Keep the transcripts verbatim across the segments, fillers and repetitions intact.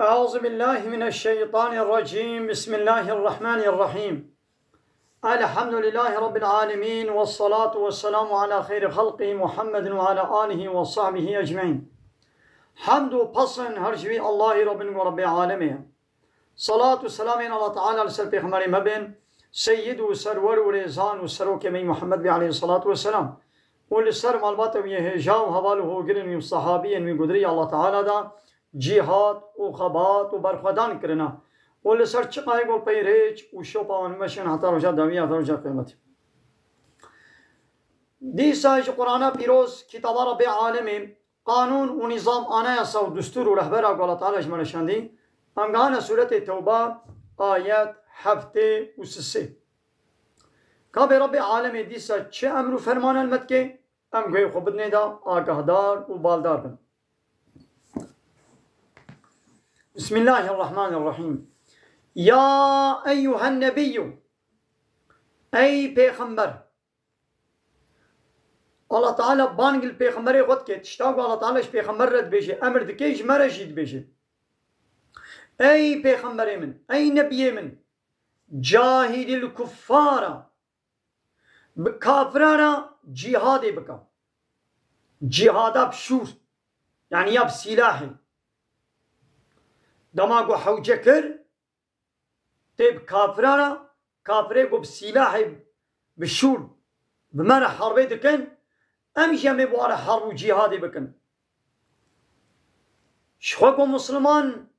أعوذ بالله من الشيطان الرجيم. بسم الله الرحمن الرحيم. الحمد لله رب العالمين، والصلاة والسلام على خير خلقه محمد وعلى آله وصحبه أجمعين. Hemd û pesn her ji wî Allahî Rabbin û Rabbê alemê ye. Salat û selamên Allah Teala li ser Pêxemberê me bên, Seyyid û Serwer û Rêzan û Serokê me Muhammed bê aleyhissalatu vesselam, û li ser malbata wî yê hêja û heval û hogirên wî û sahabiyên wî gudirî Allah Teala da cîhad û xebat û berxwedan kirina û li ser çiqayê gol peyrêç û şopa wan meşin heta roja dawî, heta roja qiyameti. Dîsa ji Qur'ana pîroz, kitaba Rabbê alemê, qanûn û nîzam, anayasa û dustûr û rehbera ku Allah Teala ji me re şandî, em gihane sûretê Tewba, ayet heftê û sisê. Ka bê Rabbê alemê dîsa çi emr û fermane li me dike, em guhê xwe bidinê de, agahdar û baldar bin. Bismillahirrahmanirrahîm. Ya eyyuhen nebiyyû, ey pêxember. Allah Teala bang li pêxemberê xwe dike, tişta ku Allah Teala ji pêxember re dibêje, emir dike, ji me re jî dibêje. Ey pêxemberê min, ey nebiyê min, cahidil kuffara, bi kafira re cîhadê bike. Cîhada bi şûr, yanî ya bi sîlahê. Dema ku hewce kir, tê bi kafira re, kafirê ku bi sîlahê, bi şûr, bi me re herbê dikin, em jî em ê bi wan re herb û cîhadê bikin. Ji xwe ku Musliman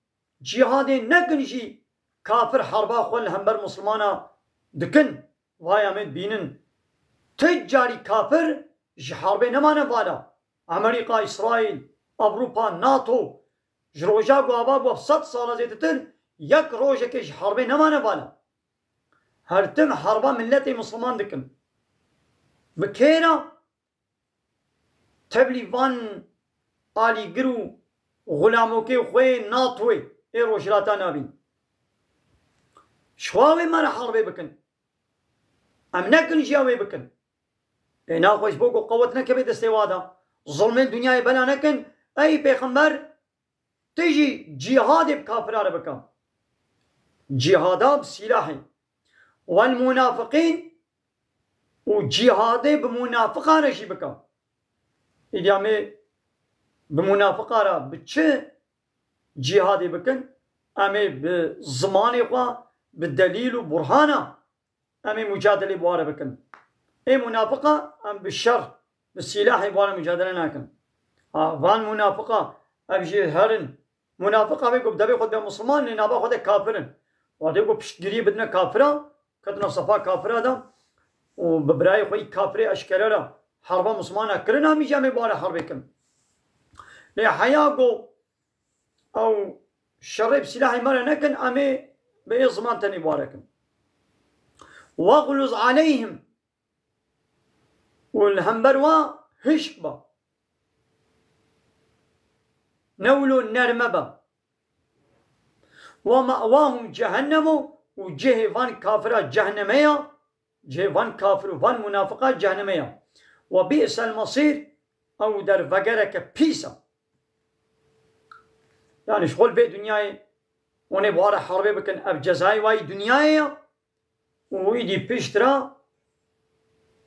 cîhadê nekin jî, kafir herba xwe li hember Muslimana dikin. Vay em ê dibînin. Ti carî kafir ji herbê nemane vala. Amerîka, Îsraîl, Ewropa, nato, ji roja ku ava bû sed sala zêdetir, yek rojekê ji herbê nemane vala. Her tim herba miletê Misliman dikin. Bi kê re? Tevlî van alîgir û xulamokê xwe yê natoyê ê Rojhilata Navîn. Ji xwe wê me re herbê bikin. Em nekin jî ew ê bikin. Ê naxwe ji bo ku qewet nekeve destê wa de. Zulmên dinyayê bela nekin. Ey pêxember, tu jî cîhadê bi kafira re bike. Cîhada bi sîlahê. Wel munafiqîn û cîhadê bi munafiqa re jî bike. Îdî em ê bi munafiqa re bi çi cîhadê bikin? Em ê bi zimanê xwe, bi delîl û burhana em ê mucadelê bi wan re bikin. Ê munafiqa em bi şer, bi sîlahê bi wan re mucadele nakin. Ha, van munafiqa ev jê herin. Munafiqa vê ku bi devê xwe dibe Musliman, lê nava xwe de kafir in. Wadê ku piştgiriyê bidine kafira, ketine sefa kafira de û bi birayê xwe yî kafirê eşkere re herba Muslimana kirin, em jî em ê bi wan re herbê kin. Lê heya ku ew şerê bi sîlahê me re nekin, em ê bi ê ziman tenê bi wan re kin. Wexluz aleyhim. Û li hember wa hişk be. Ne wilo nerme be. Ve ma'wahum cehennemu, û cihê van kafira cehneme ya, cihê van kafir û van munafiqa cehneme ya. Ve bi'sel masîr, ew der vegereke pîs e. Yani ji xwe li vê dinyayê hûn ê bi wan re herbê bikin, ev cezayê wa yî dinyayê ya. Û îdî piştre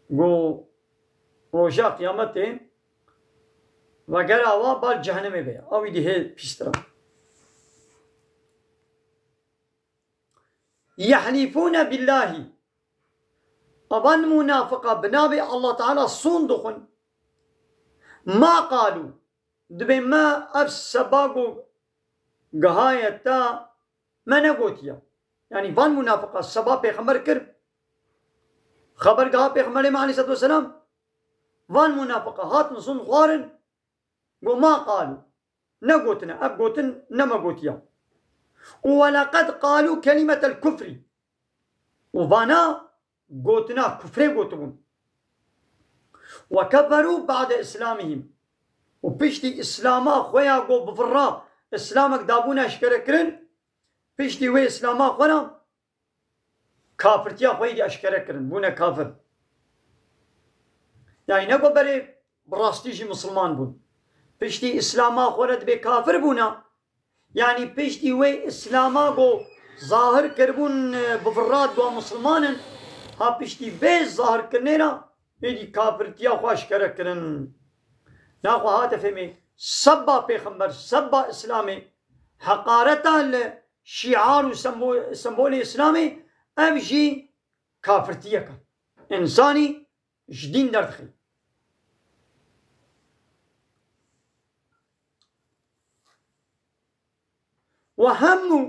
ku roja qiyametê vegera wa bar cehennemê be. Ew îdî hê piştre. Yehlîfûne billahî. Evan munafiqa bi navê Allah Teala sûn dixwin. Ma qalû. Dibê me ev seba ku gihaye te me negotiye. Yanî van munafiqa seba pêxember kir, xeber giha pêxemberê me aleyhisselatu vesselam, van munafiqa hatin zûn xwarin, got ma qalû, negotine, ev gotin ne me gotiye. Û weleqed qalû kelimetel kufrî. Û vana gotina kufrê gotibûn. Ve keferû ba'de islamihim. Û piştî îslama xwe ya ku bi virra îslamek dabûne eşkere kirin, piştî wê îslama xwe re kafirtiya xwe yê dî eşkere kirin, bûne kafir. Yani ne ku berê bi rastî jî misilman bûn. Piştî îslama xwe re dibê kafir bûne, Yanî piştî wê Îslama ku zahir kiribûn, e, bi vir re got Misilman in, ha piştî vê zahirkirinê re êdî kafirtiya xwe eşkere kirin. Naxwe hate fêmê, sebba Pêxember, sebba Îslamê, heqareta li şiar û sembo-, sembolê Îslamê, ev jî kafirtiyek e. Însanî ji dîn derdixî. Û hemû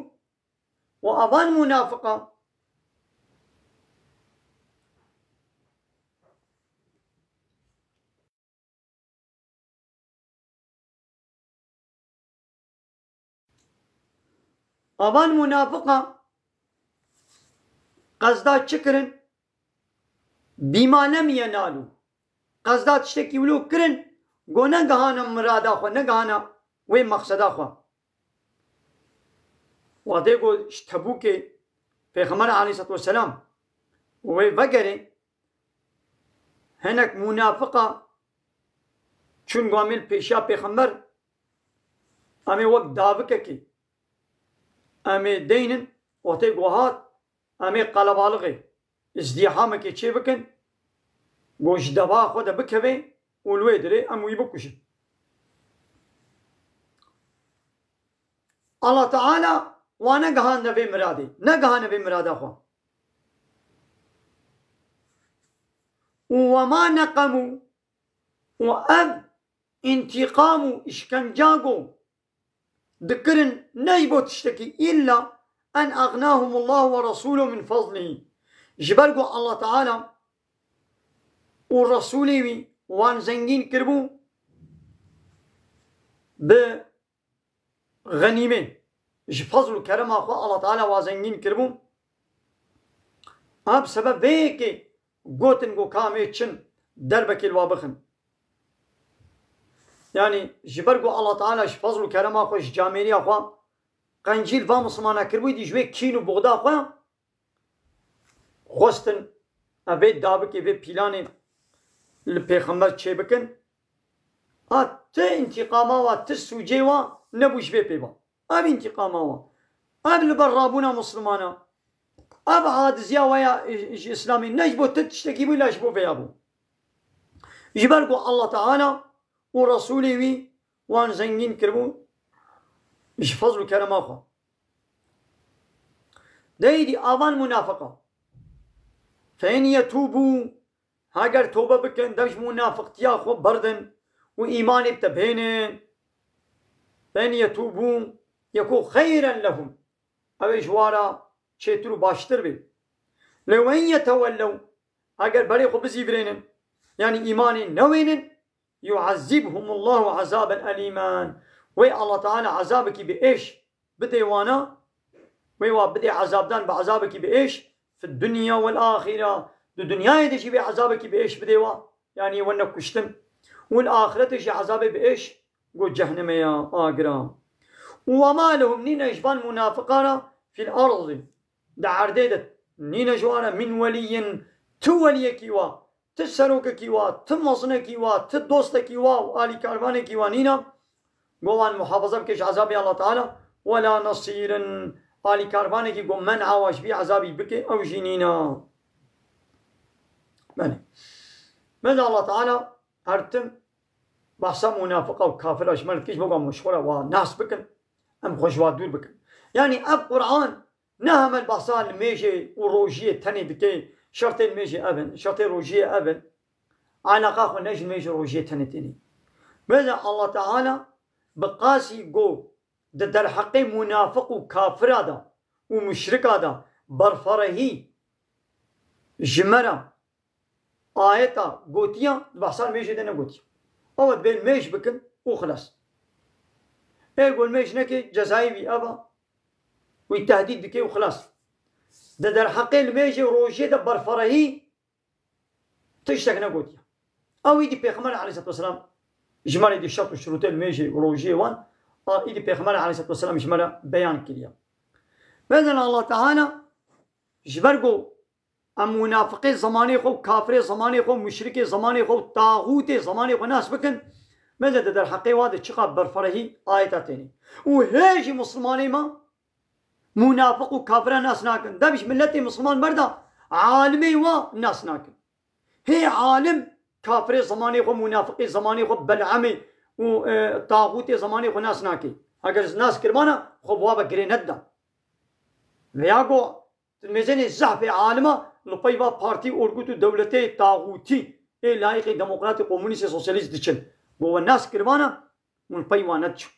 û avan munafiqa, avan munafiqa qezda çi kirin? Bîma lem yenalû. Qezda tiştekî wilo kirin, go negihana mirada xwe, negihana wê mexseda xwe. Watê ku ji Tebûkê Pêxember aleyhisselatu vesselam wê vegerê, hinek munafiqa çûn go em ê li pêşiya Pêxember, em ê wek davikekê, em ê deynin, watê ku hat, em ê qelebalixê, îzdîhamekê çêbikin, ku ji deva xwe de bikeve û li wê dirê em wî bikujin. Allah Teala wan negihane vê miradê, negihane vê mirada xwe. Û wema neqemû, û ev întîqam û îşkenca ku dikirin ne ji bo tiştekî îlla en egnahumullahu ve rasûluhu min fazlihî. Ji ber ku Allah Teala û Resûlê wî wan zengîn kiribû bi xenîmê, ji fezl û kerema xwe Allah Teala wan zengîn kiribû. Ev sebeb vê yekê gotin ku ka em ê çin derbekê li wa bixin. Yanî ji ber ku Allah Teala ji fezl û kerema xwe, ji camêriya xwe qencî li va misilmana kiribû, dî ji wê kîn û buxda xwe xwestin ev vê dabikê, vê pîlanê li pêxember çêbikin. A ti întîqama wa, ti sûcê wa nebû ji vê pê ve. Ev întîqama wa. Ev li ber rabûna misilmana. Ev aciziya we ya ji Îslamê ne ji bo ti tiştekî bû, la ji bo vêya bû. Ji ber ku Allah Teala û Resûlê wî wan zengîn kiribû ji fezl û kerema xwe. Deydî avan munafiqa. Fe in yetûbû, heger tobe bikin, dev ji munafiqtiya xwe berdin û îmanê bi te bihênin. Fe in yetûbû yeku xeyren lehum. Ew ê ji wa re çêtir û baştir bê. Lê we in yetevellew, eger berê xwe bizîvirênin, yanî îmanê newênin, yu'ezzibhumullahu azaben elîmen. Wê Allah Teala ezabekî bi êş bidê wana, wê wa bidê ezabdan bi ezabekî bi êş, fid dunya wel axira. Di dinyayê de jî wê ezabekî bi êş bidê wa, yanî wene kuştin. Û li axiretê jî ezabê bi êş, go cehnemê ya agira. Û we ma lehum, nîne ji van munafiqan re, fil ardi, di erdê de nîne ji wan re, min weliyyin, tu weliyekî wa, ti serokekî wa, ti mezinekî wa, ti dostekî wa û alîkarvanekî wa nîne, go wan muhafaza bike ji ezabê Allah Teala, wela nesîrin, alîkarvanekî go men'a wa ji vî ezabî bike, ew jî nîne. Belê. Meza Allah Teala her tim behsa munafiqa û kafira ji me re dike, ji bo ku em ji xwe re wa nas bikin, em xwe ji wa dûr bikin. Yanî ev Quran ne heme behsa limêjê û rojiyê tenê dike, şertê limêjê ev in, şertê rojiyê ev in. Alaqa xwe ne ji limêjê rojiyê tenê tênê. Meza Allah Teala bi qasî go di derheqê munafiq û kafira de û muşrika de berferehî ji me re ayeta gotiya, di behsa limêjê de negotiya. Ew dibê limêj bikin û xilas. Ê ku limêj neke, cezayê wî ev e, wî tehdîd dike û xilas. Di derheqê limêjê rojiyê de berferehî tiştek negotiye. Ew îdî Pêxember aleyhisselatu vesselam ji me re îdî şert û şurûtê limêjê û rojiyê wan, a, îdî Pêxember aleyhisselatu vesselam ji me re beyan kiriye. Mezin Allah Teala ji ber ku em munafiqê zemanê xwe û kafirê zemanê xwe û muşrikê zemanê xwe û taxûtê zemanê xwe nas bikin, Meze di derheqê wa de çiqa berfirehî ayeta tênê. Û hê jî Mislimanê me munafiq û kafira nas nakin. Dev ji miletê Misliman berda alimê wa nas nakin. Hê alim kafirê zemanê xwe, munafiqê zemanê xwe, Belamê û, e, taxûtê zemanê xwe nas nake. Eger nas kiribana, xwe bi wa ve girê nedida. Veya go, tu mêzenê zehfê alima li pey va partî, orgut û dewletê taxûtî ê layîqê demokratî, komunîst ê sosyalîst diçin. Go we nas kiribana, hûn li pey wa nediçin.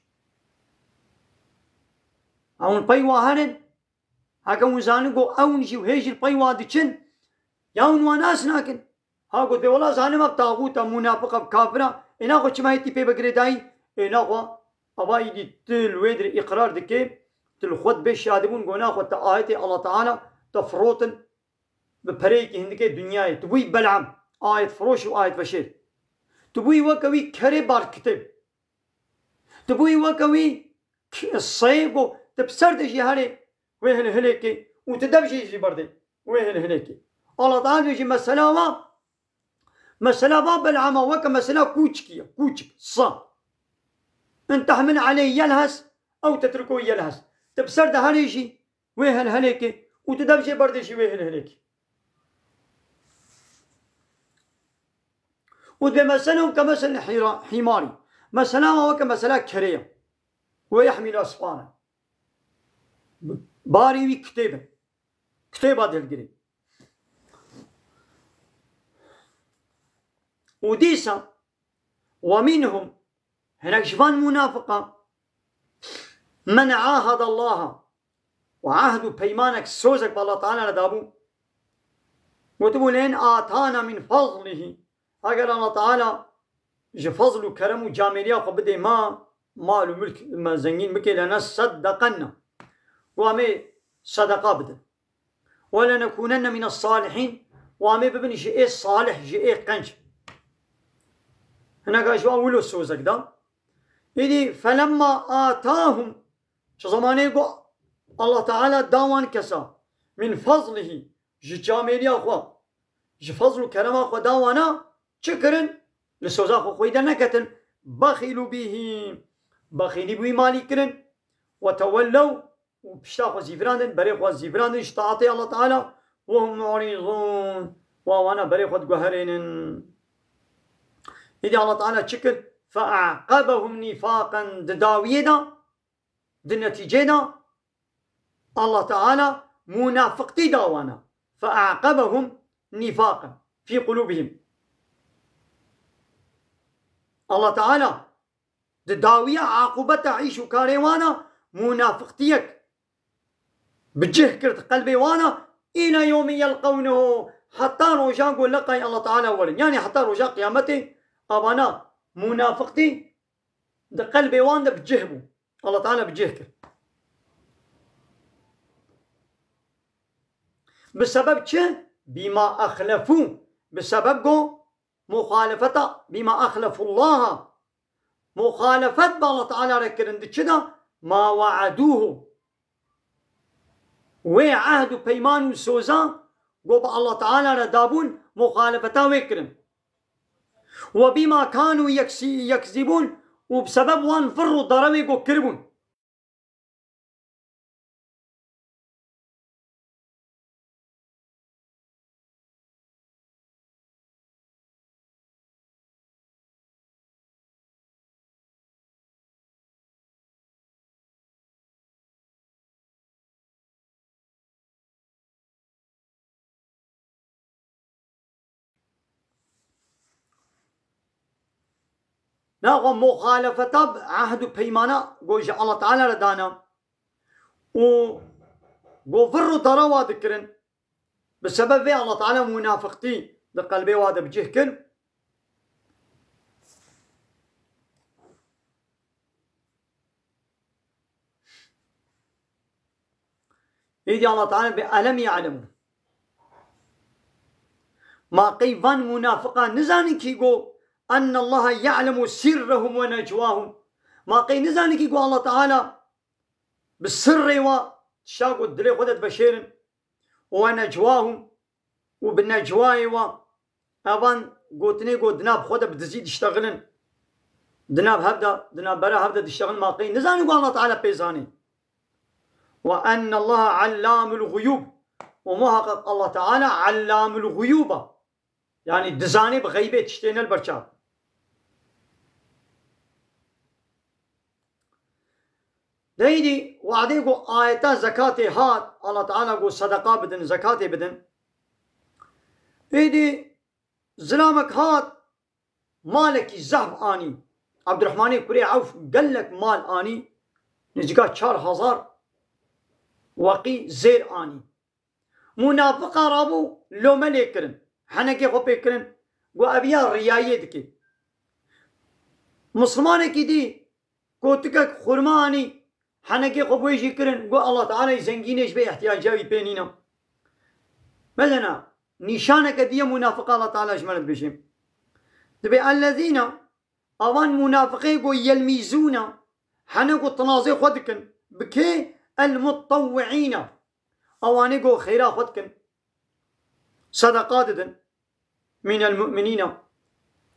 Ew hûn li pey wa herin, heke hûn zanin go ew jî û hê jî li pey wa diçin, ya hûn wan nas nakin. Ha got, bê wela zanim ev taxût e, munafiq e, kafir e, ê naxwe çima hêtî pê ve girêdayî? Ê naxwe, ava îdî tu li wê dirê îqrar dike, tu li xwe dibê şadibûn, go naxwe te ayetê Allah Teala te firotin bi pereyekî hindikê dinyayê. Tu bûyî Belam, ayet firoş û ayet veşêr. Tu bûyî weke wî kerê bar kitêb. Tu bûyî weke wî k-, seyê go, tu bi ser de jî herê wê hilhilêkê û tu dev jî jî berdê wê hilhilêkê. Allah Teala dibêje mesela va, mesela va Belama weke mesela kûçikî ye, kûçik, sa. In tehmil aleyh yelhes ew tetruku yelhes. Tu bi ser de herê jî wê hilhilêkê û tu dev jê berdê jî wê hilhilêkê. Û dibê meselehum ke mesel hîra-, hîmarî. Mesela wan weke mesela kerê ye. Ve yehmîlu esfara. Barê wî kitêb e. Kitêba dilgirê. Û dîsa, ve minhum, hinek ji van munafiqan, men ahedallaha, û ahd û peymanek, sozek bi Allah Teala re dabû. Gotibû, "Lin atana min fazlihi." Eger Allah Teala ji fazl û kerem û camêriya xwe bidê ma, mal û milk me zengîn bike, lene seddeqenna. Û em ê sedeqa bidin. "Ve lenekunenne mine salihîn." Û em ê bibin ji ê salih, ji ê qenc. Hineka ji wan wilo sozek da. Îdî felemma atahum, ji zemanê ku Allah Teala da wan kesa, min fazlihi, ji camêriya xwe, ji fazl û kerema xwe da wana, çi kirin? Li soza xwe xweyî derneketin. Bexîlû bîhî, bexîlî bi wî malî kirin. Ve tewellew, û pişta xwe zîvirandin, berê xwe zîvirandin ji taatê Allah Teala. Ve hum mu'rîzûn, wa wana berê xwe diguherênin. Îdî Allah Teala çi kir? Fe'aqebehum nîfaqen, di dawiyê de, di netîcê de Allah Teala munafiqtî da wana. Fe'aqebehum nîfaqen fî qulûbihim. Allah Teala di dawiya aqûbeta îş û karê wana munafiqtiyek bi cih kir di qelbê wana, îla yewmî yelqewnehu, heta roja ku leqay Allah Teala werin. Yanî heta roja qiyametê, avana munafiqtî di qelbê wan de bi cih bû. Allah Teala bi cih kir. Bi sebeb çi? Bîma exlefû. Bi sebeb ku muxalefeta, bîma exlefullaha. Muxalefet bi Allah Teala re kirin di çi de? Ma we'edûhu. Wê ehd û peyman û soza ku bi Allah Teala re dabûn, muxalefeta wê kirin. Ve bîma kanû yeksî-, yekzîbûn, û bi sebeb wan vir û darewê ku kiribûn. Naxwe muxalefeta bi ehd û peymana ku ji Allah Teala re dana û ku vir û dara wa dikirin, bi sebeb vê Allah Teala munafiqtî di qelbê wa de bi cih kir. Êdî Allah Teala bê, "Elem ya'lemu." Ma qey van munafiqan nizanin kî go, "Ennallaha ya'lemu sirrehum ve necwahum." Ma qey nizanin kî go Allah Teala bi sirrê wa, tişta ku dilê xwe de diveşêrin, "ve necwahum", û bi necwayê wa, evan gotinê ku di nav xwe de bi dizî diştexilin. Di nav hev de, di navbera hev de diştexin ma qey nizanin ku Allah Teala pê zanî. Ve ennallaha allamul guyub. Û muhaqqeq Allah Teala allamul guyuba. Yani dizanî bi xeybê tiştê ne li ber çav. Deydî wadê ku ayeta zekatê hat, Allah Teala ku sedeqa bidin, zekatê bidin. Êdî zilamek hat, malekî zehf anî. Abdurrahmanê kurê Ewf gelek mal anî. Nêzîka çar hezar weqî zêr anî. Munafiqa rabû lome lê kirin. Henekê xwe pê kirin. Got, ev ya riyayiyê dike. Mislimanekî dî kotikek xurma anî. Henekê xwe bi wê jî kirin. Got, Allah Teala zengînê ji vê ihtiyaca wî pê nîne. Mesela, nîşaneke diye munafiqa Allah Teala ji me re dibêje. Dibê, ellezîne, avan munafiqê ku yelmîzûne, hene ku tinazê xwe dikin. Bi kê? El muttewwiîne. Awanê ku xêra xwe dikin. Sedeqa didin. Mînel mu'minîne.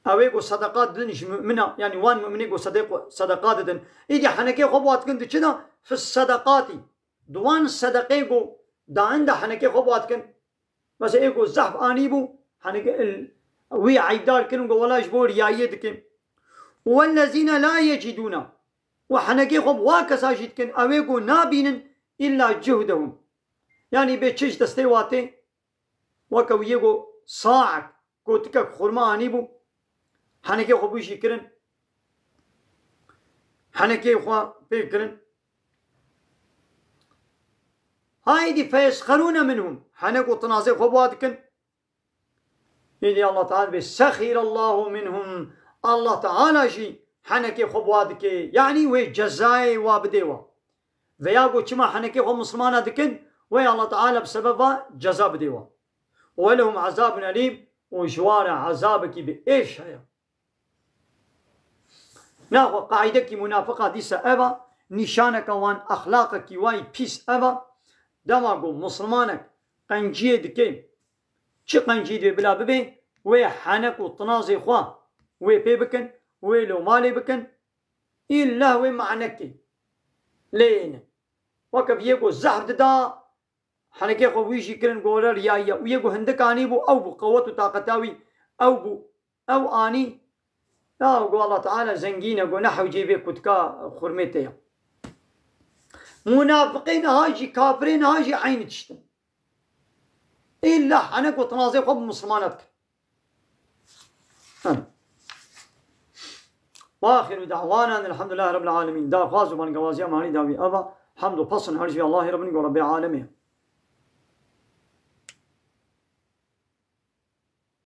Ew ê ku sedeqa didin ji mu'mina, yani wan mu'minê ku sedeq-, sedeqa didin. Îdî henekê xwe bi wa dikin di çi de? Fi sedaqatî. Di wan sedeqê ku dain de henekê xwe bi wa dikin. Mesela ê ku zehf anî bû, henekê il-, wî eybdar kirin ku wela ji bo riyayiyê dikin. Wellezîne la yecidûne. Û henekê xwe bi wa kesa jî dikin, ew ê ku nabînin illa cuhdehum. Yani bê çi ji destê wa tê, weke wî yê ku saek, kotikek xurma anî bû, henekê xwe bû jî kirin, henekê xwe pê kirin. Haydî feyesxerûne minhum, hene ku tinazê xwe bi wa dikin. Êdî Allah Teala bê sexîrallahu minhum. Allah Teala jî henekê xwe bi wa dike. Yani wê cezayê wa bidê wa. Veya ku çima henekê xwe Mislimana dikin, wê Allah Teala bi sebeba ceza bidê wa. Ve lehum azabun elîm, û ji wa re ezabekî bi êş heye. Naxwe qaîdekî munafiqa dîsa ev a, nîşaneke wan, exlaqekî wayî pîs ev a. Dema ku Mislimanek qenciyê dike, çi qencî divê bila bibe, wê henek û tinazê xwe wê pê bikin, wê lomalê bikin, îlla wê manekê lê yêne. Weke yê ku zehf dida, henekê xwe wî jî kirin gore riyayiye. Û yê ku hindik anî bû, ew bû, qewet û taqeta wî ew bû, ew anî. Ya ku Allah Teala zengîn e, ku ne hewcê vê kutika xurmê te ye. Munafiqê niha jî, kafirê niha jî eynî tişt in. Îlla henek û tinazê xwe bi Mislimana dikin. Hem. Ve axiru da'wana elhamdulillahi rabbil alemin. Daxwaz û bangewaziya manî dawî eva. Hamd û pesn her jî Allahê Rabbin ku Rabbê alemê.